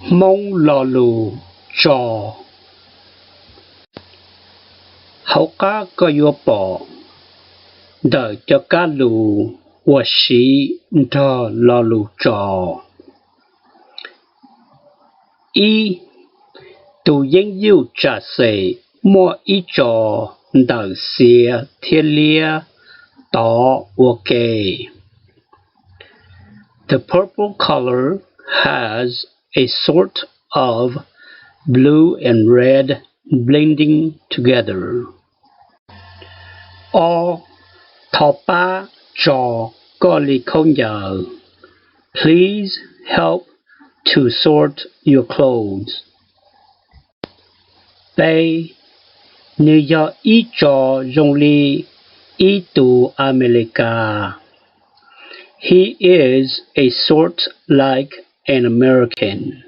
Hmoob lo lus tso. Hauv qab koj yuav pom ntawm cov kab lus uas siv nrog lo lus tso. Ib, tus yeeb yuj tsam xem muaj ib tso ntawm xiav thiab liab tov ua ke. The purple color has a sort of blue and red blending together. Ob, thov pab tso koj li khaub ncaws. Please help to sort your clothes. Peb, nws yog ib tso zoo li ib tug Amelikas. He is a sort like an American.